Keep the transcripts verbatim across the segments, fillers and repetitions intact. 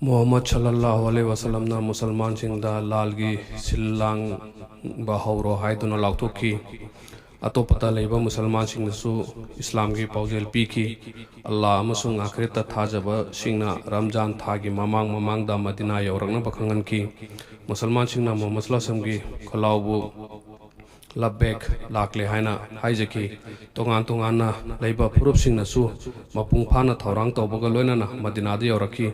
ꯃꯨꯍꯝꯃꯗ ꯁꯜꯂꯜꯂꯥꯍꯨ ꯑꯂꯩꯍꯤ ꯋꯥꯁꯜꯂꯝꯅ ꯃꯨꯁꯜꯃꯥꯟꯁꯤꯡꯗ ꯂꯥꯜꯒꯤ ꯁꯤꯜ ꯂꯥꯡꯕ ꯍꯧꯔꯣ ꯍꯥꯏꯗꯨꯅ ꯂꯥꯎꯊꯣꯛꯈꯤ꯫ ꯑꯇꯣꯞꯄꯗ ꯂꯩꯕ ꯃꯨꯁꯜꯃꯥꯟꯁꯤꯡꯅꯁꯨ ꯏꯁꯂꯥꯝꯒꯤ ꯄꯥꯎꯖꯦꯜ ꯄꯤꯈꯤ꯫ ꯑꯜꯂꯥꯍ ꯑꯃꯁꯨꯡ ꯑꯥꯈꯤꯔꯠꯇ ꯊꯥꯖꯕꯁꯤꯡꯅ ꯔꯝꯖꯥꯟ ꯊꯥꯒꯤ ꯃꯃꯥꯡ ꯃꯃꯥꯡꯗ ꯃꯗꯤꯅꯥ ꯌꯧꯔꯛꯅꯕ ꯈꯪꯍꯟꯈꯤ꯫ ꯃꯨꯁꯜꯃꯥꯟꯁꯤꯡꯅ ꯃꯨꯍꯝꯃꯗ ꯁꯜꯂꯜꯂꯥꯍꯨ ꯑꯂꯩꯍꯤ ꯋꯥꯁꯜꯂꯝꯒꯤ ꯈꯣꯜꯂꯥꯎꯕꯨ ꯂꯕꯦꯛ ꯂꯥꯛꯂꯦ ꯍꯥꯏꯅ ꯍꯥꯏꯖꯈꯤ꯫ ꯇꯣꯉꯥꯟ ꯇꯣꯉꯥꯟꯅ ꯂꯩꯕ ꯐꯨꯔꯨꯞꯁꯤꯡꯅꯁꯨ ꯃꯄꯨꯡ ꯐꯥꯅ ꯊꯧꯔꯥꯡ ꯇꯧꯕꯒ ꯂꯣꯏꯅꯅ ꯃꯗꯤꯅꯥꯗ ꯌꯧꯔꯛꯈꯤ꯫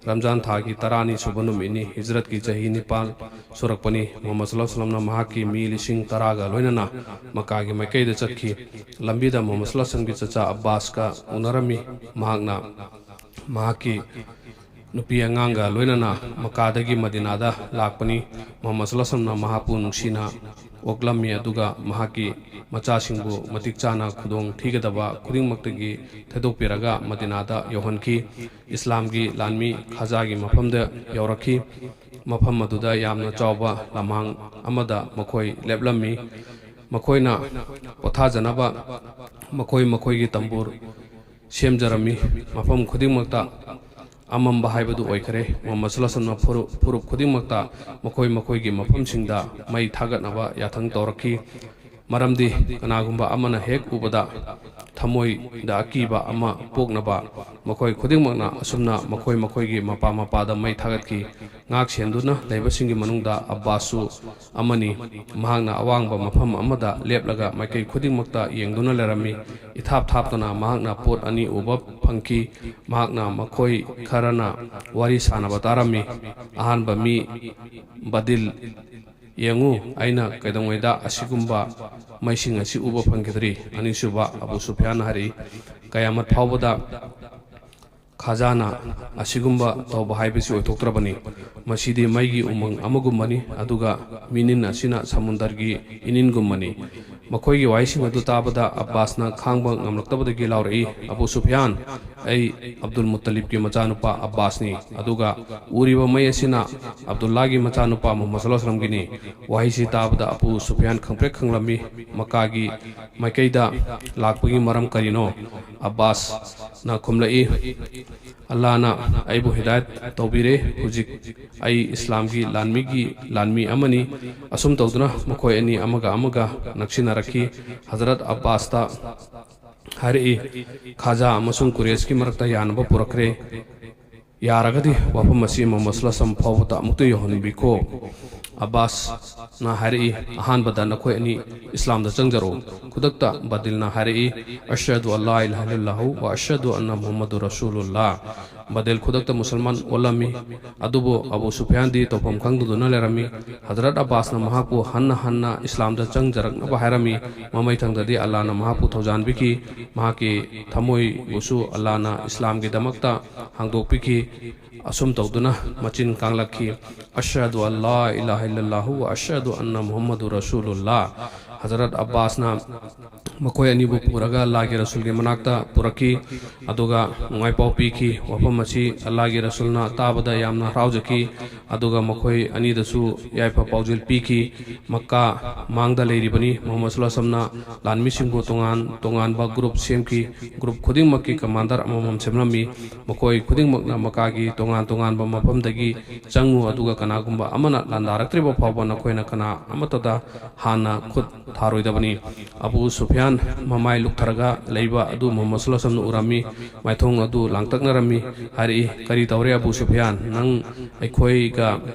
ꯔꯝꯖꯥꯟ ꯊꯥꯒꯤ ꯇꯔꯥꯅꯤ ꯁꯨꯕ ꯅꯨꯃꯤꯠꯅꯤ꯫ ꯍꯤꯖ꯭ꯔꯠꯀꯤ ꯆꯍꯤ ꯅꯤꯄꯥꯟ ꯁꯨꯔꯛꯄꯅꯤ꯫ ꯃꯨꯍꯝꯃꯗ ꯁꯜꯂꯜꯂꯥꯍꯨ ꯑꯂꯩꯍꯤ ꯋꯥꯁꯜꯂꯝꯅ ꯃꯍꯥꯛꯀꯤ ꯃꯤ ꯂꯤꯁꯤꯡ ꯇꯔꯥꯒ ꯂꯣꯏꯅꯅ ꯃꯛꯀꯥꯒꯤ ꯃꯥꯏꯀꯩꯗ ꯆꯠꯈꯤ꯫ ꯂꯝꯕꯤꯗ ꯃꯨꯍꯝꯃꯗ ꯁꯜꯂꯜꯂꯥꯍꯨ ꯑꯂꯩꯍꯤ ꯋꯥꯁꯜꯂꯝꯒꯤ ꯆꯆꯥ ꯑꯕꯥꯁꯀ ꯎꯅꯔꯝꯃꯤ꯫ ꯃꯍꯥꯛꯅ ꯃꯍꯥꯛꯀꯤ ꯅꯨꯄꯤ ꯑꯉꯥꯡꯒ ꯂꯣꯏꯅꯅ ꯃꯛꯀꯥꯗꯒꯤ ꯃꯗꯤꯅꯥꯗ ꯂꯥꯛꯄꯅꯤ꯫ ꯃꯨꯍꯝꯃꯗ ꯁꯜꯂꯜꯂꯥꯍꯨ ꯑꯂꯩꯍꯤ ꯋꯥꯁꯜꯂꯝꯅ ꯃꯍꯥꯛꯄꯨ ꯅꯨꯡꯁꯤꯅ ꯑꯣꯛꯂꯝꯃꯤ, ꯑꯗꯨꯒ ꯃꯍꯥꯛꯀꯤ ꯃꯆꯥꯁꯤꯡꯕꯨ ꯃꯇꯤꯛ ꯆꯥꯅ ꯈꯨꯗꯣꯡ ꯊꯤꯒꯗꯕ ꯈꯨꯗꯤꯡꯃꯛꯇꯒꯤ ꯊꯩꯗꯣꯛꯄꯤꯔꯒ ꯃꯗꯤꯅꯥꯗ ꯌꯧꯍꯟꯈꯤ꯫ ꯏꯁꯂꯥꯝꯒꯤ ꯂꯥꯟꯃꯤ ꯈꯥꯖꯥꯒꯤ ꯃꯐꯝꯗ ꯌꯧꯔꯛꯈꯤ꯫ ꯃꯐꯝ ꯑꯗꯨꯗ ꯌꯥꯝꯅ ꯆꯥꯎꯕ ꯂꯝꯍꯥꯡ ꯑꯃꯗ ꯃꯈꯣꯏ ꯂꯦꯞꯂꯝꯃꯤ꯫ ꯃꯈꯣꯏꯅ ꯄꯣꯊꯥꯖꯅꯕ ꯃꯈꯣꯏ ꯃꯈꯣꯏꯒꯤ ꯇꯝꯕꯨꯔ ꯁꯦꯝꯖꯔꯝꯃꯤ꯫ ꯃꯐꯝ ꯈꯨꯗꯤꯡꯃꯛꯇ ꯑꯃꯝꯕ ꯍꯥꯏꯕꯗꯨ ꯑꯣꯏꯈꯔꯦ꯫ ꯃꯨꯍꯝꯃꯗ ꯁꯜꯂꯜꯂꯥꯍꯨ ꯑꯂꯩꯍꯤ ꯋꯥꯁꯜꯂꯝꯅ ꯐꯨꯔꯨꯞ, ꯐꯨꯔꯨꯞ ꯈꯨꯗꯤꯡꯃꯛꯇ ꯃꯈꯣꯏ ꯃꯈꯣꯏꯒꯤ ꯃꯐꯝꯁꯤꯡꯗ ꯃꯩ ꯊꯥꯒꯠꯅꯕ ꯌꯥꯊꯪ ꯇꯧꯔꯛꯈꯤ꯫ ꯃꯔꯝꯗꯤ ꯀꯅꯥꯒꯨꯝꯕ ꯑꯃꯅ ꯍꯦꯛ ꯎꯕꯗ ꯊꯃꯣꯏꯗ ꯑꯀꯤꯕ ꯑꯃ ꯄꯣꯛꯅꯕ ꯃꯈꯣꯏ ꯈꯨꯗꯤꯡꯃꯛꯅ ꯑꯁꯨꯝꯅ ꯃꯈꯣꯏ ꯃꯈꯣꯏꯒꯤ ꯃꯄꯥ ꯃꯄꯥꯗ ꯃꯩ ꯊꯥꯒꯠꯈꯤ꯫ ꯉꯥꯛ ꯁꯦꯟꯗꯨꯅ ꯂꯩꯕꯁꯤꯡꯒꯤ ꯃꯅꯨꯡꯗ ꯑꯕꯥꯁꯁꯨ ꯑꯃꯅꯤ꯫ ꯃꯍꯥꯛꯅ ꯑꯋꯥꯡꯕ ꯃꯐꯝ ꯑꯃꯗ ꯂꯦꯞꯂꯒ ꯃꯥꯏꯀꯩ ꯈꯨꯗꯤꯡꯃꯛꯇ ꯌꯦꯡꯗꯨꯅ ꯂꯩꯔꯝꯃꯤ꯫ ꯏꯊꯥꯞ ꯊꯥꯞꯇꯅ ꯃꯍꯥꯛꯅ ꯄꯣꯠ ꯑꯅꯤ ꯎꯕ ꯐꯪꯈꯤ꯫ ꯃꯍꯥꯛꯅ ꯃꯈꯣꯏ ꯈꯔꯅ ꯋꯥꯔꯤ ꯁꯥꯅꯕ ꯇꯥꯔꯝꯃꯤ꯫ ꯑꯍꯥꯟꯕ ꯃꯤ ꯕꯗꯤꯜ, "ꯌꯦꯡꯉꯨ, ꯑꯩꯅ ꯀꯩꯗꯧꯉꯩꯗ ꯑꯁꯤꯒꯨꯝꯕ ꯃꯩꯁꯤꯡ ꯑꯁꯤ ꯎꯕ ꯐꯪꯈꯤꯗ꯭ꯔꯤ?" ꯑꯅꯤꯁꯨꯕ ꯑꯕꯨ ꯁꯨꯐꯤꯌꯥꯟꯅ ꯍꯥꯏꯔꯛꯏ, "ꯀꯌꯥꯃꯠ ꯐꯥꯎꯕꯗ ꯈꯥꯖꯥꯅ ꯑꯁꯤꯒꯨꯝꯕ ꯇꯧꯕ ꯍꯥꯏꯕꯁꯤ ꯑꯣꯏꯊꯣꯛꯇ꯭ꯔꯕꯅꯤ꯫ ꯃꯁꯤꯗꯤ ꯃꯩꯒꯤ ꯎꯃꯪ ꯑꯃꯒꯨꯝꯕꯅꯤ, ꯑꯗꯨꯒ ꯃꯤꯅꯤꯟ ꯑꯁꯤꯅ ꯁꯃꯨꯟꯗꯔꯒꯤ ꯏꯅꯤꯟꯒꯨꯝꯕꯅꯤ꯫" ꯃꯈꯣꯏꯒꯤ ꯋꯥꯍꯩꯁꯤꯡ ꯑꯗꯨ ꯇꯥꯕꯗ ꯑꯕꯥꯁꯅ ꯈꯥꯡꯕ ꯉꯝꯂꯛꯇꯕꯗꯒꯤ ꯂꯥꯎꯔꯛꯏ, "ꯑꯕꯨ ꯁꯨꯐꯤꯌꯥꯟ, ꯑꯩ ꯑꯕꯗꯨꯜ ꯃꯨꯠꯇꯂꯤꯕꯀꯤ ꯃꯆꯥꯅꯨꯄꯥ ꯑꯕꯥꯁꯅꯤ, ꯑꯗꯨꯒ ꯎꯔꯤꯕ ꯃꯩ ꯑꯁꯤꯅ ꯑꯕꯗꯨꯜꯂꯥꯒꯤ ꯃꯆꯥꯅꯨꯄꯥ ꯃꯨꯍꯝꯃꯗ ꯁꯜꯂꯜꯂꯥꯍꯨ ꯑꯂꯩꯍꯤ ꯋꯥꯁꯜꯂꯝꯒꯤꯅꯤ꯫" ꯋꯥꯍꯩꯁꯤ ꯇꯥꯕꯗ ꯑꯕꯨ ꯁꯨꯐꯤꯌꯥꯟ ꯈꯪꯄ꯭ꯔꯦꯛ ꯈꯪꯂꯝꯃꯤ꯫ ꯃꯛꯀꯥꯒꯤ ꯃꯥꯏꯀꯩꯗ ꯂꯥꯛꯄꯒꯤ ꯃꯔꯝ ꯀꯔꯤꯅꯣ? ꯑꯕꯥꯁꯅ ꯈꯨꯝꯂꯛꯏ, ꯑꯜꯂꯥꯅ ꯑꯩꯕꯨ ꯍꯤꯗꯥꯌꯠ ꯇꯧꯕꯤꯔꯦ꯫ ꯍꯧꯖꯤꯛ ꯑꯩ ꯏꯁꯂꯥꯝꯒꯤ ꯂꯥꯟꯃꯤꯒꯤ ꯂꯥꯟꯃꯤ ꯑꯃꯅꯤ꯫ ꯑꯁꯨꯝ ꯇꯧꯗꯨꯅ ꯃꯈꯣꯏ ꯑꯅꯤ ꯑꯃꯒ ꯑꯃꯒ ꯅꯛꯁꯤꯟꯅꯔꯛꯈꯤ꯫ ꯍꯖꯔꯠ ꯑꯕꯥꯁꯇ ꯍꯥꯏꯔꯛꯏ, "ꯈꯥꯖꯥ ꯑꯃꯁꯨꯡ ꯀꯨꯔꯦꯁꯀꯤ ꯃꯔꯛꯇ ꯌꯥꯅꯕ ꯄꯨꯔꯛꯈ꯭ꯔꯦ꯫ ꯌꯥꯔꯒꯗꯤ ꯋꯥꯐꯝ ꯑꯁꯤ ꯃꯨꯍꯝꯃꯗ ꯁꯜꯂꯜꯂꯥꯍꯨ ꯑꯂꯥꯏꯍꯤ ꯋꯥꯁꯜꯂꯝ ꯐꯥꯎꯕꯗ ꯑꯃꯨꯛꯇ ꯌꯧꯍꯟꯕꯤꯈꯣ꯫" ꯑꯕꯥꯁꯅ ꯍꯥꯏꯔꯛꯏ, "ꯑꯍꯥꯟꯕꯗ ꯅꯈꯣꯏ ꯑꯅꯤ ꯏꯁꯂꯥꯝꯗ ꯆꯪꯖꯔꯛꯎ꯫" ꯈꯨꯗꯛꯇ ꯕꯗꯤꯜꯅ ꯍꯥꯏꯔꯛꯏ, "ꯑꯁꯍꯗꯨ ꯑꯜꯂꯥ ꯏꯂꯥꯍ ꯏꯜꯂꯜꯂꯥꯍꯨ ꯋꯥ ꯑꯁꯍꯗꯨ ꯑꯟꯅ ꯃꯨꯍꯝꯃꯗꯨ ꯔꯁꯨꯂꯨꯜꯂꯥ꯫" ꯕꯗꯤꯜ ꯈꯨꯗꯛꯇ ꯃꯨꯁꯜꯃꯥꯟ ꯑꯣꯜꯂꯝꯃꯤ꯫ ꯑꯗꯨꯕꯨ ꯑꯕꯨ ꯁꯨꯐꯤꯌꯥꯟꯗꯤ ꯇꯧꯐꯝ ꯈꯪꯗꯗꯨꯅ ꯂꯩꯔꯝꯃꯤ꯫ ꯍꯖꯔꯠ ꯑꯕꯥꯁꯅ ꯃꯍꯥꯛꯄꯨ ꯍꯟꯅ ꯍꯟꯅ ꯏꯁꯂꯥꯝꯗ ꯆꯪꯖꯔꯛꯅꯕ ꯍꯥꯏꯔꯝꯃꯤ꯫ ꯃꯃꯩ ꯊꯪꯗꯗꯤ ꯑꯜꯂꯥꯅ ꯃꯍꯥꯛꯄꯨ ꯊꯧꯖꯥꯟꯕꯤꯈꯤ꯫ ꯃꯍꯥꯛꯀꯤ ꯊꯃꯣꯏꯕꯨꯁꯨ ꯑꯜꯂꯥꯅ ꯏꯁꯂꯥꯝꯒꯤꯗꯃꯛꯇ ꯍꯥꯡꯗꯣꯛꯄꯤꯈꯤ꯫ ꯑꯁꯨꯝ ꯇꯧꯗꯨꯅ ꯃꯆꯤꯟ ꯀꯥꯡꯂꯛꯈꯤ, "ꯑꯁꯍꯗꯨ ꯑꯜꯂꯥ ꯏꯂꯥꯍ ꯏꯜꯂꯜꯂꯥꯍꯨ ꯋꯥ ꯑꯁꯍꯗꯨ ꯑꯟꯅ ꯃꯨꯍꯝꯃꯗꯨ ꯔꯁꯨꯂꯨꯜꯂꯥ꯫" ꯍꯖꯔꯠ ꯑꯕꯥꯁꯅ ꯃꯈꯣꯏ ꯑꯅꯤꯕꯨ ꯄꯨꯔꯒ ꯑꯜꯂꯥꯍꯒꯤ ꯔꯁꯨꯜꯒꯤ ꯃꯅꯥꯛꯇ ꯄꯨꯔꯛꯈꯤ꯫ ꯑꯗꯨꯒ ꯅꯨꯡꯉꯥꯏꯄꯥꯎ ꯄꯤꯈꯤ꯫ ꯋꯥꯐꯝ ꯑꯁꯤ ꯑꯜꯂꯥꯍꯒꯤ ꯔꯁꯨꯜꯅ ꯇꯥꯕꯗ ꯌꯥꯝꯅ ꯍꯔꯥꯎꯖꯈꯤ꯫ ꯑꯗꯨꯒ ꯃꯈꯣꯏ ꯑꯅꯤꯗꯁꯨ ꯌꯥꯏꯐ ꯄꯥꯎꯖꯦꯜ ꯄꯤꯈꯤ꯫ ꯃꯛꯀꯥ ꯃꯥꯡꯗ ꯂꯩꯔꯤꯕꯅꯤ꯫ ꯃꯨꯍꯝꯃꯗ ꯁꯜꯂꯜꯂꯥꯍꯨ ꯑꯂꯥꯏꯍꯤ ꯋꯥꯁꯜꯂꯝꯅ ꯂꯥꯟꯃꯤꯁꯤꯡꯕꯨ ꯇꯣꯉꯥꯟ ꯇꯣꯉꯥꯟꯕ ꯒ꯭ꯔꯨꯞ ꯁꯦꯝꯈꯤ꯫ ꯒ꯭ꯔꯨꯞ ꯈꯨꯗꯤꯡꯃꯛꯀꯤ ꯀꯃꯥꯟꯗꯔ ꯑꯃꯃꯝ ꯁꯦꯝꯂꯝꯃꯤ꯫ ꯃꯈꯣꯏ ꯈꯨꯗꯤꯡꯃꯛꯅ ꯃꯛꯀꯥꯒꯤ ꯇꯣꯉꯥꯟ ꯇꯣꯉꯥꯟꯕ ꯃꯐꯝꯗꯒꯤ ꯆꯪꯉꯨ, ꯑꯗꯨꯒ ꯀꯅꯥꯒꯨꯝꯕ ꯑꯃꯅ ꯂꯥꯟꯗꯥꯔꯛꯇ꯭ꯔꯤꯕ ꯐꯥꯎꯕ ꯅꯈꯣꯏꯅ ꯀꯅꯥ ꯑꯃꯠꯇꯗ ꯍꯥꯟꯅ ꯈꯨꯠ ꯊꯥꯔꯣꯏꯗꯕꯅꯤ꯫ ꯑꯕꯨ ꯁꯨꯐꯤꯌꯥꯟ ꯃꯃꯥꯏ ꯂꯨꯞꯊꯔꯒ ꯂꯩꯕ ꯑꯗꯨ ꯃꯨꯍꯝꯃꯗ ꯁꯜꯂꯜꯂꯥꯍꯨ ꯑꯂꯥꯏꯍꯤ ꯋꯥꯁꯜꯂꯝꯅ ꯎꯔꯝꯃꯤ꯫ ꯃꯥꯏꯊꯣꯡ ꯑꯗꯨ ꯂꯥꯡꯇꯛꯅꯔꯝꯃꯤ꯫ ꯍꯥꯏꯔꯛꯏ, "ꯀꯔꯤ ꯇꯧꯔꯦ ꯑꯕꯨ ꯁꯨꯐꯤꯌꯥꯟ? ꯅꯪ ꯑꯩꯈꯣꯏꯒ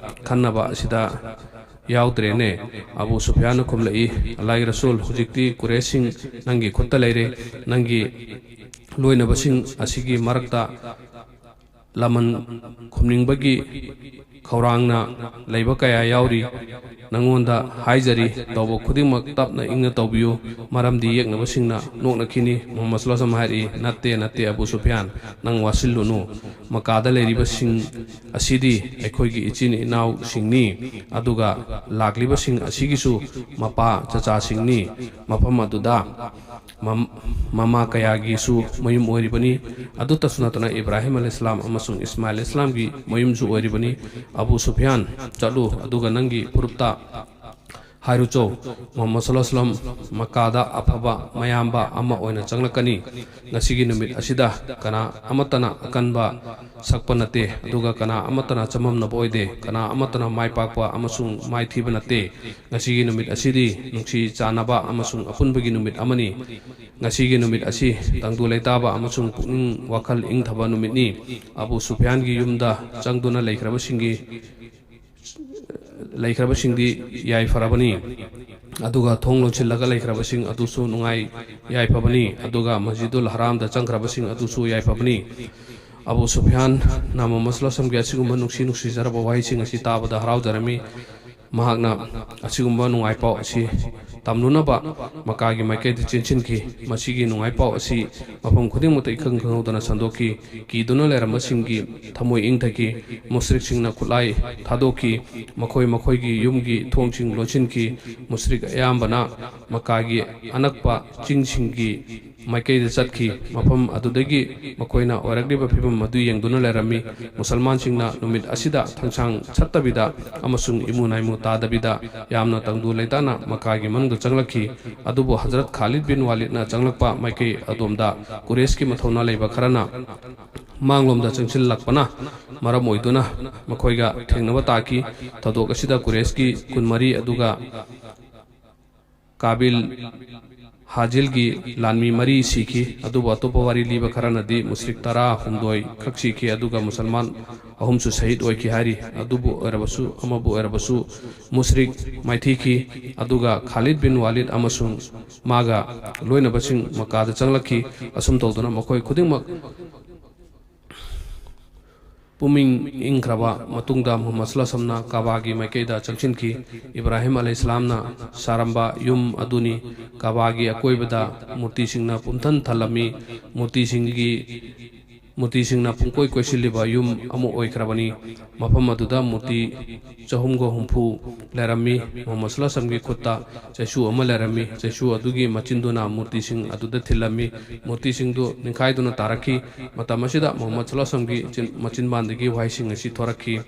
ꯈꯟꯅꯕ ꯑꯁꯤꯗ ꯌꯥꯎꯗ꯭ꯔꯦꯅꯦ?" ꯑꯕꯨ ꯁꯨꯐꯤꯌꯥꯟꯅ ꯈꯨꯝꯂꯛꯏ, "ꯑꯜꯂꯥꯍꯒꯤ ꯔꯁꯨꯜ, ꯍꯧꯖꯤꯛꯇꯤ ꯀꯨꯔꯦꯁꯁꯤꯡ ꯅꯪꯒꯤ ꯈꯨꯠꯇ ꯂꯩꯔꯦ꯫ ꯅꯪꯒꯤ ꯂꯣꯏꯅꯕꯁꯤꯡ ꯑꯁꯤꯒꯤ ꯃꯔꯛꯇ ꯂꯃꯟ ꯈꯨꯝꯅꯤꯡꯕꯒꯤ ꯈꯧꯔꯥꯡꯅ ꯂꯩꯕ ꯀꯌꯥ ꯌꯥꯎꯔꯤ꯫ ꯅꯉꯣꯟꯗ ꯍꯥꯏꯖꯔꯤ, ꯇꯧꯕ ꯈꯨꯗꯤꯡꯃꯛ ꯇꯞꯅ ꯏꯪꯅ ꯇꯧꯕꯤꯌꯨ, ꯃꯔꯝꯗꯤ ꯌꯦꯛꯅꯕꯁꯤꯡꯅ ꯅꯣꯛꯅꯈꯤꯅꯤ꯫" ꯃꯨꯍꯝꯃꯗ ꯁꯜꯂꯜꯂꯥꯍꯨ ꯑꯂꯥꯏꯍꯤ ꯋꯥꯁꯜꯂꯝ ꯍꯥꯏꯔꯛꯏ, "ꯅꯠꯇꯦ, ꯅꯠꯇꯦ, ꯑꯕꯨ ꯁꯨꯐꯤꯌꯥꯟ, ꯅꯪ ꯋꯥꯁꯤꯜꯂꯨꯅꯨ꯫ ꯃꯀꯥꯗ ꯂꯩꯔꯤꯕꯁꯤꯡ ꯑꯁꯤꯗꯤ ꯑꯩꯈꯣꯏꯒꯤ ꯏꯆꯤꯟ ꯏꯅꯥꯎꯁꯤꯡꯅꯤ, ꯑꯗꯨꯒ ꯂꯥꯛꯂꯤꯕꯁꯤꯡ ꯑꯁꯤꯒꯤꯁꯨ ꯃꯄꯥ ꯆꯆꯥꯁꯤꯡꯅꯤ꯫ ꯃꯐꯝ ꯑꯗꯨꯗ ꯃꯝ-, ꯃꯃꯥ ꯀꯌꯥꯒꯤꯁꯨ ꯃꯌꯨꯝ ꯑꯣꯏꯔꯤꯕꯅꯤ꯫ ꯑꯗꯨꯇꯁꯨ ꯅꯠꯇꯅ ꯏꯕ꯭ꯔꯥꯍꯤꯝ ꯑꯂꯩꯍꯤꯁꯂꯥꯝ ꯑꯃꯁꯨꯡ ꯏꯁꯃꯥꯏꯜ ꯑꯂꯩꯍꯤꯁꯂꯥꯝꯒꯤ ꯃꯌꯨꯝꯁꯨ ꯑꯣꯏꯔꯤꯕꯅꯤ꯫ ꯑꯕꯨ ꯁꯨꯐꯤꯌꯥꯟ, ꯆꯠꯂꯨ, ꯑꯗꯨꯒ ꯅꯪꯒꯤ ꯐꯨꯔꯨꯞꯇ ꯍꯥꯏꯔꯨꯆꯣ, ꯃꯨꯍꯝꯃꯗ ꯁꯜꯂꯜꯂꯥꯍꯨ ꯑꯂꯩꯍꯤ ꯋꯁꯜꯂꯝ ꯃꯛꯀꯥꯗ ꯑꯐꯕ ꯃꯌꯥꯝꯕ ꯑꯃ ꯑꯣꯏꯅ ꯆꯪꯂꯛꯀꯅꯤ꯫ ꯉꯁꯤꯒꯤ ꯅꯨꯃꯤꯠ ꯑꯁꯤꯗ ꯀꯅꯥ ꯑꯃꯠꯇꯅ ꯑꯀꯟꯕ ꯁꯛꯄ ꯅꯠꯇꯦ, ꯑꯗꯨꯒ ꯀꯅꯥ ꯑꯃꯠꯇꯅ ꯆꯃꯝꯅꯕ ꯑꯣꯏꯗꯦ, ꯀꯅꯥ ꯑꯃꯠꯇꯅ ꯃꯥꯏ ꯄꯥꯛꯄ ꯑꯃꯁꯨꯡ ꯃꯥꯏꯊꯤꯕ ꯅꯠꯇꯦ꯫ ꯉꯁꯤꯒꯤ ꯅꯨꯃꯤꯠ ꯑꯁꯤꯗꯤ ꯅꯨꯡꯁꯤ ꯆꯥꯟꯅꯕ ꯑꯃꯁꯨꯡ ꯑꯄꯨꯟꯕꯒꯤ ꯅꯨꯃꯤꯠ ꯑꯃꯅꯤ꯫ ꯉꯁꯤꯒꯤ ꯅꯨꯃꯤꯠ ꯑꯁꯤ ꯇꯪꯗꯨ ꯂꯩꯇꯥꯕ ꯑꯃꯁꯨꯡ ꯄꯨꯛꯅꯤꯡ ꯋꯥꯈꯜ ꯏꯪꯊꯕ ꯅꯨꯃꯤꯠꯅꯤ꯫ ꯑꯕꯨ ꯁꯨꯐꯤꯌꯥꯟꯒꯤ ꯌꯨꯝꯗ ꯆꯪꯗꯨꯅ ꯂꯩꯈ꯭ꯔꯕꯁꯤꯡꯒꯤ, ꯂꯩꯈ꯭ꯔꯕꯁꯤꯡꯗꯤ ꯌꯥꯏꯐꯔꯕꯅꯤ, ꯑꯗꯨꯒ ꯊꯣꯡ ꯂꯣꯟꯁꯤꯜꯂꯒ ꯂꯩꯈ꯭ꯔꯕꯁꯤꯡ ꯑꯗꯨꯁꯨ ꯅꯨꯡꯉꯥꯏ ꯌꯥꯏꯐꯕꯅꯤ, ꯑꯗꯨꯒ ꯃꯁꯖꯤꯗꯨꯜ ꯍꯔꯥꯝꯗ ꯆꯪꯈ꯭ꯔꯕꯁꯤꯡ ꯑꯗꯨꯁꯨ ꯌꯥꯏꯐꯕꯅꯤ꯫ ꯑꯕꯨ ꯁꯨꯐꯤꯌꯥꯟꯅ ꯃꯨꯍꯝꯃꯗ ꯁꯜꯂꯜꯂꯥꯍꯨ ꯑꯂꯩꯍꯤ ꯋꯁꯜꯂꯝꯒꯤ ꯑꯁꯤꯒꯨꯝꯕ ꯅꯨꯡꯁꯤ ꯅꯨꯡꯁꯤꯖꯔꯕ ꯋꯥꯍꯩꯁꯤꯡ ꯑꯁꯤ ꯇꯥꯕꯗ ꯍꯔꯥꯎꯖꯔꯝꯃꯤ꯫ ꯃꯍꯥꯛꯅ ꯑꯁꯤꯒꯨꯝꯕ ꯅꯨꯡꯉꯥꯏ ꯄꯥꯎ ꯑꯁꯤ ꯇꯝꯂꯨꯅꯕ ꯃꯛꯀꯥꯒꯤ ꯃꯥꯏꯀꯩꯗ ꯆꯦꯟꯁꯤꯟꯈꯤ꯫ ꯃꯁꯤꯒꯤ ꯅꯨꯡꯉꯥꯏ ꯄꯥꯎ ꯑꯁꯤ ꯃꯐꯝ ꯈꯨꯗꯤꯡꯃꯛꯇ ꯏꯈꯪ ꯈꯪꯍꯧꯗꯅ ꯁꯟꯗꯣꯛꯈꯤ꯫ ꯀꯤꯗꯨꯅ ꯂꯩꯔꯝꯕꯁꯤꯡꯒꯤ ꯊꯃꯣꯏ ꯏꯪꯊꯈꯤ꯫ ꯃꯨꯁ꯭ꯔꯤꯛꯁꯤꯡꯅ ꯈꯨꯠꯂꯥꯏ ꯊꯥꯗꯣꯛꯈꯤ꯫ ꯃꯈꯣꯏ ꯃꯈꯣꯏꯒꯤ ꯌꯨꯝꯒꯤ ꯊꯣꯡꯁꯤꯡ ꯂꯣꯟꯁꯤꯟꯈꯤ꯫ ꯃꯨꯁ꯭ꯔꯤꯛ ꯑꯌꯥꯝꯕꯅ ꯃꯛꯀꯥꯒꯤ ꯑꯅꯛꯄ ꯆꯤꯡꯁꯤꯡꯒꯤ ꯃꯥꯏꯀꯩꯗ ꯆꯠꯈꯤ꯫ ꯃꯐꯝ ꯑꯗꯨꯗꯒꯤ ꯃꯈꯣꯏꯅ ꯑꯣꯏꯔꯛꯂꯤꯕ ꯐꯤꯕꯝ ꯑꯗꯨ ꯌꯦꯡꯗꯨꯅ ꯂꯩꯔꯝꯃꯤ꯫ ꯃꯨꯁꯜꯃꯥꯟꯁꯤꯡꯅ ꯅꯨꯃꯤꯠ ꯑꯁꯤꯗ ꯊꯪꯁꯥꯡ ꯁꯠꯇꯕꯤꯗ ꯑꯃꯁꯨꯡ ꯏꯃꯨ ꯅꯥꯏꯃꯨ ꯇꯥꯗꯕꯤꯗ ꯌꯥꯝꯅ ꯇꯪꯗꯨ ꯂꯩꯇꯥꯅ ꯃꯛꯀꯥꯒꯤ ꯃꯅꯨꯡꯗ ꯆꯪꯂꯛꯈꯤ꯫ ꯑꯗꯨꯕꯨ ꯍꯖꯔꯠ ꯈꯥꯂꯤꯗ ꯕꯤꯟ ꯋꯥꯂꯤꯗꯅ ꯆꯪꯂꯛꯄ ꯃꯥꯏꯀꯩ ꯑꯗꯣꯝꯗ ꯀꯨꯔꯦꯁꯀꯤ ꯃꯊꯧꯅꯥ ꯂꯩꯕ ꯈꯔꯅ ꯃꯥꯡꯂꯣꯝꯗ ꯆꯪꯁꯤꯜꯂꯛꯄꯅ ꯃꯔꯝ ꯑꯣꯏꯗꯨꯅ ꯃꯈꯣꯏꯒ ꯊꯦꯡꯅꯕ ꯇꯥꯈꯤ꯫ ꯊꯧꯗꯣꯛ ꯑꯁꯤꯗ ꯀꯨꯔꯦꯁꯀꯤ ꯀꯨꯟꯃꯔꯤ ꯑꯗꯨꯒ ꯀꯥꯕꯤꯜ ꯍꯥꯖꯤꯜꯒꯤ ꯂꯥꯟꯃꯤ ꯃꯔꯤ ꯁꯤꯈꯤ, ꯑꯗꯨꯕꯨ ꯑꯇꯣꯞꯄ ꯋꯥꯔꯤ ꯂꯤꯕ ꯈꯔꯅꯗꯤ ꯃꯨꯁ꯭ꯔꯤꯛ ꯇꯔꯥꯍꯨꯝꯗꯣꯏ ꯈꯛ ꯁꯤꯈꯤ, ꯑꯗꯨꯒ ꯃꯨꯁꯜꯃꯥꯟ ꯑꯍꯨꯝꯁꯨ ꯁꯍꯤꯗ ꯑꯣꯏꯈꯤ ꯍꯥꯏꯔꯤ꯫ ꯑꯗꯨꯕꯨ ꯑꯣꯏꯔꯕꯁꯨ, ꯑꯃꯕꯨ ꯑꯣꯏꯔꯕꯁꯨ, ꯃꯨꯁ꯭ꯔꯤꯛ ꯃꯥꯏꯊꯤꯈꯤ, ꯑꯗꯨꯒ ꯈꯥꯂꯤꯗ ꯕꯤꯟ ꯋꯥꯂꯤꯗ ꯑꯃꯁꯨꯡ ꯃꯥꯒ ꯂꯣꯏꯅꯕꯁꯤꯡ ꯃꯛꯀꯥꯗ ꯆꯪꯂꯛꯈꯤ꯫ ꯑꯁꯨꯝ ꯇꯧꯗꯨꯅ ꯃꯈꯣꯏ ꯈꯨꯗꯤꯡꯃꯛ ꯄꯨꯛꯅꯤꯡ ꯏꯪꯈ꯭ꯔꯕ ꯃꯇꯨꯡꯗ ꯃꯨꯍꯝꯃꯗ ꯁꯜꯂꯜꯂꯥꯍꯨ ꯑꯂꯩꯍꯤ ꯋꯁꯜꯂꯝꯅ ꯀꯥꯕꯥꯒꯤ ꯃꯥꯏꯀꯩꯗ ꯆꯪꯁꯤꯟꯈꯤ꯫ ꯏꯕ꯭ꯔꯥꯍꯤꯝ ꯑꯂꯩꯍꯤꯁꯂꯥꯝꯅ ꯁꯥꯔꯝꯕ ꯌꯨꯝ ꯑꯗꯨꯅꯤ꯫ ꯀꯥꯕꯥꯒꯤ ꯑꯀꯣꯏꯕꯗ ꯃꯨꯔꯇꯤꯁꯤꯡꯅ ꯄꯨꯝꯊꯟ ꯊꯜꯂꯝꯃꯤ꯫ ꯃꯨꯔꯇꯤꯁꯤꯡꯒꯤ, ꯃꯨꯔꯇꯤꯁꯤꯡꯅ ꯄꯨꯡꯀꯣꯏ ꯀꯣꯏꯁꯤꯜꯂꯤꯕ ꯌꯨꯝ ꯑꯃ ꯑꯣꯏꯈ꯭ꯔꯕꯅꯤ꯫ ꯃꯐꯝ ꯑꯗꯨꯗ ꯃꯨꯔꯇꯤ ꯆꯍꯨꯝꯒ ꯍꯨꯝꯐꯨ ꯂꯩꯔꯝꯃꯤ꯫ ꯃꯨꯍꯝꯃꯗ ꯁꯜꯂꯜꯂꯥꯍꯨ ꯑꯂꯩꯍꯤ ꯋꯁꯜꯂꯝꯒꯤ ꯈꯨꯠꯇ ꯆꯩꯁꯨ ꯑꯃ ꯂꯩꯔꯝꯃꯤ꯫ ꯆꯩꯁꯨ ꯑꯗꯨꯒꯤ ꯃꯆꯤꯟꯗꯨꯅ ꯃꯨꯔꯇꯤꯁꯤꯡ ꯑꯗꯨꯗ ꯊꯤꯜꯂꯝꯃꯤ꯫ ꯃꯨꯔꯇꯤꯁꯤꯡꯗꯨ ꯅꯤꯡꯈꯥꯏꯗꯨꯅ ꯇꯥꯔꯛꯈꯤ꯫ ꯃꯇꯝ ꯑꯁꯤꯗ ꯃꯨꯍꯝꯃꯗ ꯁꯜꯂꯜꯂꯥꯍꯨ ꯑꯂꯩꯍꯤ ꯋꯁꯜꯂꯝꯒꯤ ꯆꯤꯟ-, ꯃꯆꯤꯟꯕꯥꯟꯗꯒꯤ ꯋꯥꯍꯩꯁꯤꯡ ꯑꯁꯤ ꯊꯣꯔꯛꯈꯤ: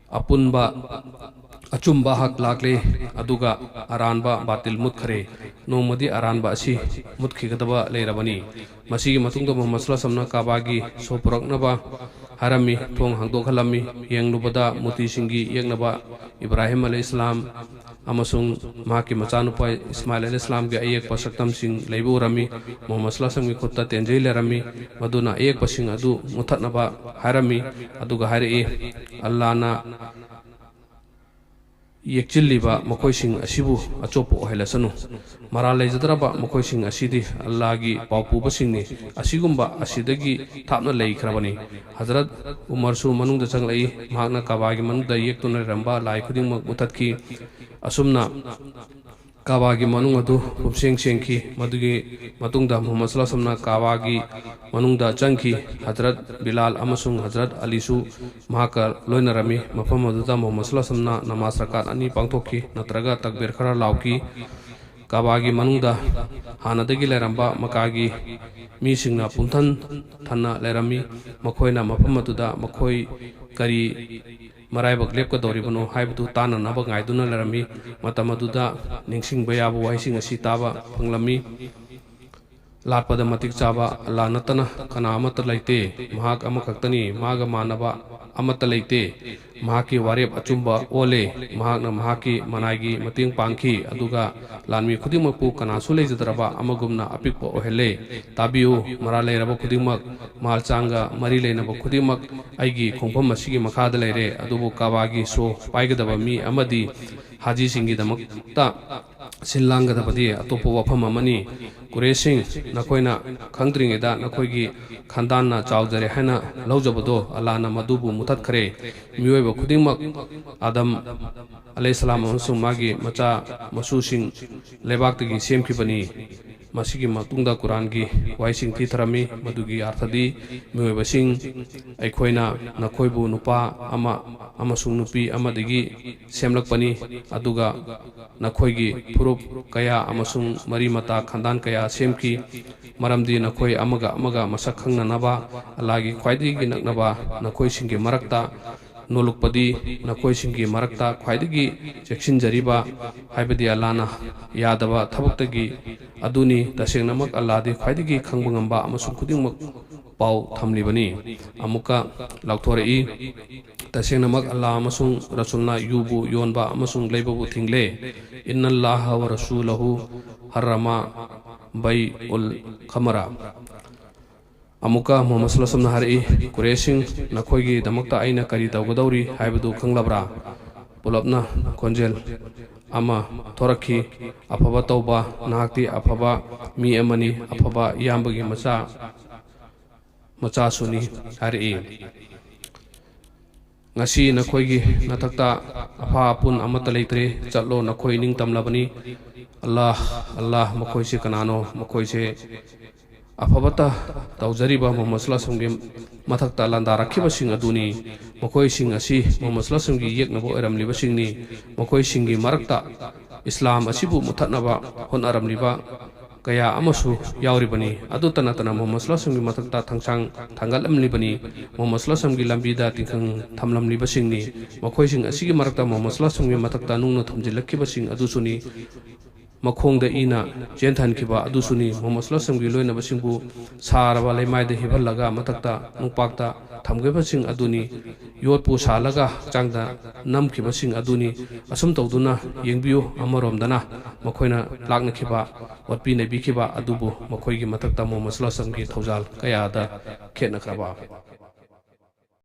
ꯑꯄꯨꯟꯕ ꯑꯆꯨꯝꯕ ꯍꯛ ꯂꯥꯛꯂꯦ, ꯑꯗꯨꯒ ꯑꯔꯥꯟꯕ ꯕꯥꯇꯤꯜ ꯃꯨꯠꯈ꯭ꯔꯦ꯫ ꯅꯣꯡꯃꯗꯤ ꯑꯔꯥꯟꯕ ꯑꯁꯤ ꯃꯨꯠꯈꯤꯒꯗꯕ ꯂꯩꯔꯕꯅꯤ꯫ ꯃꯁꯤꯒꯤ ꯃꯇꯨꯡꯗ ꯃꯨꯍꯝꯃꯗ ꯁꯜꯂꯜꯂꯥꯍꯨ ꯑꯂꯥꯏꯍꯤ ꯋꯥꯁꯜꯂꯝꯅ ꯀꯥꯕꯥꯒꯤ ꯁꯣ ꯄꯨꯔꯛꯅꯕ ꯍꯥꯏꯔꯝꯃꯤ, ꯊꯣꯡ ꯍꯥꯡꯗꯣꯛꯍꯜꯂꯝꯃꯤ꯫ ꯌꯦꯡꯂꯨꯕꯗ ꯃꯨꯔꯇꯤꯁꯤꯡꯒꯤ ꯌꯦꯛꯅꯕ ꯏꯕ꯭ꯔꯥꯍꯤꯝ ꯑꯂꯩꯍꯤꯁꯂꯥꯝ ꯑꯃꯁꯨꯡ ꯃꯍꯥꯛꯀꯤ ꯃꯆꯥꯅꯨꯄꯥ ꯏꯁꯃꯥꯏꯜ ꯑꯂꯩꯍꯤꯁꯂꯥꯝꯒꯤ ꯑꯌꯦꯛꯄ ꯁꯛꯇꯝꯁꯤꯡ ꯂꯩꯕ ꯎꯔꯝꯃꯤ꯫ ꯃꯨꯍꯝꯃꯗ ꯁꯜꯂꯜꯂꯥꯍꯨ ꯑꯂꯥꯏꯍꯤ ꯋꯥꯁꯜꯂꯝꯒꯤ ꯈꯨꯠꯇ ꯇꯦꯟꯖꯩ ꯂꯩꯔꯝꯃꯤ꯫ ꯃꯗꯨꯅ ꯑꯌꯦꯛꯄꯁꯤꯡ ꯑꯗꯨ ꯃꯨꯠꯊꯠꯅꯕ ꯍꯥꯏꯔꯝꯃꯤ꯫ ꯑꯗꯨꯒ ꯍꯥꯏꯔꯛꯏ, "ꯑꯜꯂꯥꯅ ꯌꯦꯛꯆꯤꯜꯂꯤꯕ ꯃꯈꯣꯏꯁꯤꯡ ꯑꯁꯤꯕꯨ ꯑꯆꯣꯞꯄ ꯑꯣꯏꯍꯜꯂꯁꯅꯨ꯫ ꯃꯔꯥꯜ ꯂꯩꯖꯗ꯭ꯔꯕ ꯃꯈꯣꯏꯁꯤꯡ ꯑꯁꯤꯗꯤ ꯑꯜꯂꯥꯒꯤ ꯄꯥꯎ ꯄꯨꯕꯁꯤꯡꯅꯤ꯫ ꯑꯁꯤꯒꯨꯝꯕ ꯑꯁꯤꯗꯒꯤ ꯊꯥꯞꯅ ꯂꯩꯈ꯭ꯔꯕꯅꯤ꯫" ꯍꯖꯔꯠ ꯎꯃꯔꯁꯨ ꯃꯅꯨꯡꯗ ꯆꯪꯂꯛꯏ꯫ ꯃꯍꯥꯛꯅ ꯀꯥꯕꯥꯒꯤ ꯃꯅꯨꯡꯗ ꯌꯦꯛꯇꯨꯅ ꯂꯩꯔꯝꯕ ꯂꯥꯏ ꯈꯨꯗꯤꯡꯃꯛ ꯃꯨꯊꯠꯈꯤ꯫ ꯑꯁꯨꯝꯅ ꯀꯥꯕꯥꯒꯤ ꯃꯅꯨꯡ ꯑꯗꯨ ꯄꯨꯝꯁꯦꯡ ꯁꯦꯡꯈꯤ꯫ ꯃꯗꯨꯒꯤ ꯃꯇꯨꯡꯗ ꯃꯨꯍꯝꯃꯗ ꯁꯜꯂꯜꯂꯥꯍꯨ ꯑꯂꯥꯏꯍꯤ ꯋꯥꯁꯜꯂꯝꯅ ꯀꯥꯕꯥꯒꯤ ꯃꯅꯨꯡꯗ ꯆꯪꯈꯤ꯫ ꯍꯖꯔꯠ ꯕꯤꯂꯥꯜ ꯑꯃꯁꯨꯡ ꯍꯖꯔꯠ ꯑꯂꯤꯁꯨ ꯃꯍꯥꯛꯀ ꯂꯣꯏꯅꯔꯝꯃꯤ꯫ ꯃꯐꯝ ꯑꯗꯨꯗ ꯃꯨꯍꯝꯃꯗ ꯁꯜꯂꯜꯂꯥꯍꯨ ꯑꯂꯥꯏꯍꯤ ꯋꯥꯁꯜꯂꯝꯅ ꯅꯃꯥꯖ ꯔꯀꯥꯠ ꯑꯅꯤ ꯄꯥꯡꯊꯣꯛꯈꯤ, ꯅꯠꯇ꯭ꯔꯒ ꯇꯛꯕꯤꯔ ꯈꯔ ꯂꯥꯎꯈꯤ꯫ ꯀꯥꯕꯥꯒꯤ ꯃꯅꯨꯡꯗ ꯍꯥꯟꯅꯗꯒꯤ ꯂꯩꯔꯝꯕ ꯃꯀꯥꯒꯤ ꯃꯤꯁꯤꯡꯅ ꯄꯨꯝꯊꯟ ꯊꯟꯅ ꯂꯩꯔꯝꯃꯤ꯫ ꯃꯈꯣꯏꯅ ꯃꯐꯝ ꯑꯗꯨꯗ ꯃꯈꯣꯏ ꯀꯔꯤ ꯃꯔꯥꯏꯕꯛ ꯂꯦꯞꯀꯗꯧꯔꯤꯕꯅꯣ ꯍꯥꯏꯕꯗꯨ ꯇꯥꯅꯅꯕ ꯉꯥꯏꯗꯨꯅ ꯂꯩꯔꯝꯃꯤ꯫ ꯃꯇꯝ ꯑꯗꯨꯗ ꯅꯤꯡꯁꯤꯡꯕ ꯌꯥꯕ ꯋꯥꯍꯩꯁꯤꯡ ꯑꯁꯤ ꯇꯥꯕ ꯐꯪꯂꯝꯃꯤ: "ꯂꯥꯠꯄꯗ ꯃꯇꯤꯛ ꯆꯥꯕ ꯑꯜꯂꯥ ꯅꯠꯇꯅ ꯀꯅꯥ ꯑꯃꯠꯇ ꯂꯩꯇꯦ꯫ ꯃꯍꯥꯛ ꯑꯃꯈꯛꯇꯅꯤ꯫ ꯃꯥꯒ ꯃꯥꯟꯅꯕ ꯑꯃꯠꯇ ꯂꯩꯇꯦ꯫ ꯃꯍꯥꯛꯀꯤ ꯋꯥꯔꯦꯞ ꯑꯆꯨꯝꯕ ꯑꯣꯜꯂꯦ꯫ ꯃꯍꯥꯛꯅ ꯃꯍꯥꯛꯀꯤ ꯃꯅꯥꯏꯒꯤ ꯃꯇꯦꯡ ꯄꯥꯡꯈꯤ, ꯑꯗꯨꯒ ꯂꯥꯟꯃꯤ ꯈꯨꯗꯤꯡꯃꯛꯄꯨ ꯀꯅꯥꯁꯨ ꯂꯩꯖꯗ꯭ꯔꯕ ꯑꯃꯒꯨꯝꯅ ꯑꯄꯤꯛꯄ ꯑꯣꯏꯍꯜꯂꯦ꯫ ꯇꯥꯕꯤꯌꯨ, ꯃꯔꯥꯜ ꯂꯩꯔꯕ ꯈꯨꯗꯤꯡꯃꯛ, ꯃꯥꯜ ꯆꯥꯡꯒ ꯃꯔꯤ ꯂꯩꯅꯕ ꯈꯨꯗꯤꯡꯃꯛ ꯑꯩꯒꯤ ꯈꯣꯡꯐꯝ ꯑꯁꯤꯒꯤ ꯃꯈꯥꯗ ꯂꯩꯔꯦ, ꯑꯗꯨꯕꯨ ꯀꯥꯕꯥꯒꯤ ꯁꯣ ꯄꯥꯏꯒꯗꯕ ꯃꯤ ꯑꯃꯗꯤ ꯍꯥꯖꯤꯁꯤꯡꯒꯤꯗꯃꯛꯇ ꯁꯤꯜ ꯂꯥꯡꯒꯗꯕꯗꯤ ꯑꯇꯣꯞꯄ ꯋꯥꯐꯝ ꯑꯃꯅꯤ꯫ ꯀꯨꯔꯦꯁꯤꯡ, ꯅꯈꯣꯏꯅ ꯈꯪꯗ꯭ꯔꯤꯉꯩꯗ ꯅꯈꯣꯏꯒꯤ ꯈꯟꯗꯥꯟꯅ ꯆꯥꯎꯖꯔꯦ ꯍꯥꯏꯅ ꯂꯧꯖꯕꯗꯣ ꯑꯜꯂꯥꯅ ꯃꯗꯨꯕꯨ ꯃꯨꯊꯠꯈ꯭ꯔꯦ꯫ ꯃꯤꯑꯣꯏꯕ ꯈꯨꯗꯤꯡꯃꯛ ꯑꯥꯗꯝ ꯑꯂꯩꯍꯤꯁꯁꯂꯥꯝ ꯑꯃꯁꯨꯡ ꯃꯥꯒꯤ ꯃꯆꯥ ꯃꯁꯨꯁꯤꯡ ꯂꯩꯕꯥꯛꯇꯒꯤ ꯁꯦꯝꯈꯤꯕꯅꯤ꯫" ꯃꯁꯤꯒꯤ ꯃꯇꯨꯡꯗ ꯀꯨꯔꯥꯟꯒꯤ ꯋꯥꯍꯩꯁꯤꯡ ꯊꯤꯊꯔꯝꯃꯤ꯫ ꯃꯗꯨꯒꯤ ꯑꯥꯔꯊꯗꯤ, "ꯃꯤꯑꯣꯏꯕꯁꯤꯡ, ꯑꯩꯈꯣꯏꯅ ꯅꯈꯣꯏꯕꯨ ꯅꯨꯄꯥ ꯑꯃ ꯑꯃꯁꯨꯡ ꯅꯨꯄꯤ ꯑꯃꯗꯒꯤ ꯁꯦꯝꯂꯛꯄꯅꯤ, ꯑꯗꯨꯒ ꯅꯈꯣꯏꯒꯤ ꯐꯨꯔꯨꯞ ꯀꯌꯥ ꯑꯃꯁꯨꯡ ꯃꯔꯤ ꯃꯇꯥ ꯈꯟꯗꯥꯟ ꯀꯌꯥ ꯁꯦꯝꯈꯤ, ꯃꯔꯝꯗꯤ ꯅꯈꯣꯏ ꯑꯃꯒ ꯑꯃꯒ ꯃꯁꯛ ꯈꯪꯅꯅꯕ ꯑꯜꯂꯥꯒꯤ ꯈ꯭ꯋꯥꯏꯗꯒꯤ ꯅꯛꯅꯕ ꯅꯈꯣꯏꯁꯤꯡꯒꯤ ꯃꯔꯛꯇ ꯅꯣꯜꯂꯛꯄꯗꯤ ꯅꯈꯣꯏꯁꯤꯡꯒꯤ ꯃꯔꯛꯇ ꯈ꯭ꯋꯥꯏꯗꯒꯤ ꯆꯦꯛꯁꯤꯟꯖꯔꯤꯕ, ꯍꯥꯏꯕꯗꯤ ꯑꯜꯂꯥꯅ ꯌꯥꯗꯕ ꯊꯕꯛꯇꯒꯤ ꯑꯗꯨꯅꯤ꯫ ꯇꯁꯦꯡꯅꯃꯛ ꯑꯜꯂꯥꯗꯤ ꯈ꯭ꯋꯥꯏꯗꯒꯤ ꯈꯪꯕ ꯉꯝꯕ ꯑꯃꯁꯨꯡ ꯈꯨꯗꯤꯡꯃꯛ ꯄꯥꯎ ꯊꯝꯂꯤꯕꯅꯤ꯫ ꯑꯃꯨꯛꯀ ꯂꯥꯎꯊꯣꯔꯛꯏ, "ꯇꯁꯦꯡꯅꯃꯛ ꯑꯜꯂꯥ ꯑꯃꯁꯨꯡ ꯔꯁꯨꯜꯅ ꯌꯨꯕꯨ ꯌꯣꯟꯕ ꯑꯃꯁꯨꯡ ꯂꯩꯕꯕꯨ ꯊꯤꯡꯂꯦ꯫ ꯏꯟꯅꯜꯂꯥꯍ ꯋ ꯔꯁꯨꯂꯍꯨ ꯍꯔꯔꯃ ꯕꯩ ꯎꯜ ꯈꯃꯔ"꯫ ꯑꯃꯨꯛꯀ ꯃꯨꯍꯝꯃꯗ ꯁꯜꯂꯜꯂꯥꯍꯨ ꯑꯂꯥꯏꯍꯤ ꯋꯥꯁꯜꯂꯝꯅ ꯍꯥꯏꯔꯛꯏ, "ꯀꯨꯔꯦꯁꯤꯡ, ꯅꯈꯣꯏꯒꯤꯗꯃꯛꯇ ꯑꯩꯅ ꯀꯔꯤ ꯇꯧꯒꯗꯧꯔꯤ ꯍꯥꯏꯕꯗꯨ ꯈꯪꯂꯕ꯭ꯔꯥ?" ꯄꯨꯂꯞꯅ ꯈꯣꯟꯖꯦꯜ ꯑꯃ ꯊꯣꯔꯛꯈꯤ, "ꯑꯐꯕ ꯇꯧꯕ, ꯅꯍꯥꯛꯇꯤ ꯑꯐꯕ ꯃꯤ ꯑꯃꯅꯤ, ꯑꯐꯕ ꯏꯌꯥꯝꯕꯒꯤ ꯃꯆꯥ, ꯃꯆꯥꯁꯨꯅꯤ" ꯍꯥꯏꯔꯛꯏ꯫ "ꯉꯁꯤ ꯅꯈꯣꯏꯒꯤ ꯃꯊꯛꯇ ꯑꯐ ꯑꯄꯨꯟ ꯑꯃꯠꯇ ꯂꯩꯇ꯭ꯔꯦ꯫ ꯆꯠꯂꯣ, ꯅꯈꯣꯏ ꯅꯤꯡꯇꯝꯂꯕꯅꯤ꯫ ꯑꯜꯂꯥꯍ, ꯑꯜꯂꯥꯍ, ꯃꯈꯣꯏꯁꯦ ꯀꯅꯥꯅꯣ? ꯃꯈꯣꯏꯁꯦ ꯑꯐꯕꯇ ꯇꯧꯖꯔꯤꯕ ꯃꯨꯍꯝꯃꯗ ꯁꯜꯂꯜꯂꯥꯍꯨ ꯑꯂꯥꯏꯍꯤ ꯋꯥꯁꯜꯂꯝꯒꯤ ꯃꯊꯛꯇ ꯂꯥꯟꯗꯥꯔꯛꯈꯤꯕꯁꯤꯡ ꯑꯗꯨꯅꯤ꯫ ꯃꯈꯣꯏꯁꯤꯡ ꯑꯁꯤ ꯃꯨꯍꯝꯃꯗ ꯁꯜꯂꯜꯂꯥꯍꯨ ꯑꯂꯥꯏꯍꯤ ꯋꯥꯁꯜꯂꯝꯒꯤ ꯌꯦꯛꯅꯕ ꯑꯣꯏꯔꯝꯂꯤꯕꯁꯤꯡꯅꯤ꯫ ꯃꯈꯣꯏꯁꯤꯡꯒꯤ ꯃꯔꯛꯇ ꯏꯁꯂꯥꯝ ꯑꯁꯤꯕꯨ ꯃꯨꯠꯊꯠꯅꯕ ꯍꯣꯠꯅꯔꯝꯂꯤꯕ ꯀꯌꯥ ꯑꯃꯁꯨ ꯌꯥꯎꯔꯤꯕꯅꯤ꯫ ꯑꯗꯨꯇ ꯅꯠꯇꯅ ꯃꯨꯍꯝꯃꯗ ꯁꯜꯂꯜꯂꯥꯍꯨ ꯑꯂꯥꯏꯍꯤ ꯋꯥꯁꯜꯂꯝꯒꯤ ꯃꯊꯛꯇ ꯊꯥꯡꯁꯥꯡ ꯊꯥꯡꯒꯠꯂꯝꯂꯤꯕꯅꯤ꯫ ꯃꯨꯍꯝꯃꯗ ꯁꯜꯂꯜꯂꯥꯍꯨ ꯑꯂꯥꯏꯍꯤ ꯋꯥꯁꯜꯂꯝꯒꯤ ꯂꯝꯕꯤꯗ ꯇꯤꯡꯈꯪ ꯊꯝꯂꯝꯂꯤꯕꯁꯤꯡꯅꯤ꯫ ꯃꯈꯣꯏꯁꯤꯡ ꯑꯁꯤꯒꯤ ꯃꯔꯛꯇ ꯃꯨꯍꯝꯃꯗ ꯁꯜꯂꯜꯂꯥꯍꯨ ꯑꯂꯥꯏꯍꯤ ꯋꯥꯁꯜꯂꯝꯒꯤ ꯃꯊꯛꯇ ꯅꯨꯡꯅ ꯊꯣꯝꯖꯤꯜꯂꯛꯈꯤꯕꯁꯤꯡ ꯑꯗꯨꯁꯨꯅꯤ꯫ ꯃꯈꯣꯡꯗ ꯏꯅ ꯆꯦꯟꯊꯍꯟꯈꯤꯕ ꯑꯗꯨꯁꯨꯅꯤ꯫ ꯃꯨꯍꯝꯃꯗ ꯁꯜꯂꯜꯂꯥꯍꯨ ꯑꯂꯥꯏꯍꯤ ꯋꯥꯁꯜꯂꯝꯒꯤ ꯂꯣꯏꯅꯕꯁꯤꯡꯕꯨ ꯁꯥꯔꯕ ꯂꯩꯃꯥꯏꯗ ꯍꯤꯞꯍꯜꯂꯒ ꯃꯊꯛꯇ ꯅꯨꯡꯄꯥꯛꯇ ꯊꯝꯈꯤꯕꯁꯤꯡ ꯑꯗꯨꯅꯤ꯫ ꯌꯣꯠꯄꯨ ꯁꯥꯍꯜꯂꯒ ꯍꯛꯆꯥꯡꯗ ꯅꯝꯈꯤꯕꯁꯤꯡ ꯑꯗꯨꯅꯤ꯫ ꯑꯁꯨꯝ ꯇꯧꯗꯨꯅ ꯌꯦꯡꯕꯤꯌꯨ, ꯑꯃꯔꯣꯝꯗꯅ ꯃꯈꯣꯏꯅ ꯂꯥꯛꯅꯈꯤꯕ, ꯑꯣꯠꯄꯤ ꯅꯩꯕꯤꯈꯤꯕ ꯑꯗꯨꯕꯨ ꯃꯈꯣꯏꯒꯤ ꯃꯊꯛꯇ ꯃꯨꯍꯝꯃꯗ ꯁꯜꯂꯜꯂꯥꯍꯨ ꯑꯂꯥꯏꯍꯤ ꯋꯥꯁꯜꯂꯝꯒꯤ ꯊꯧꯖꯥꯜ ꯀꯌꯥꯗ ꯈꯦꯠꯅꯈ꯭ꯔꯕ꯫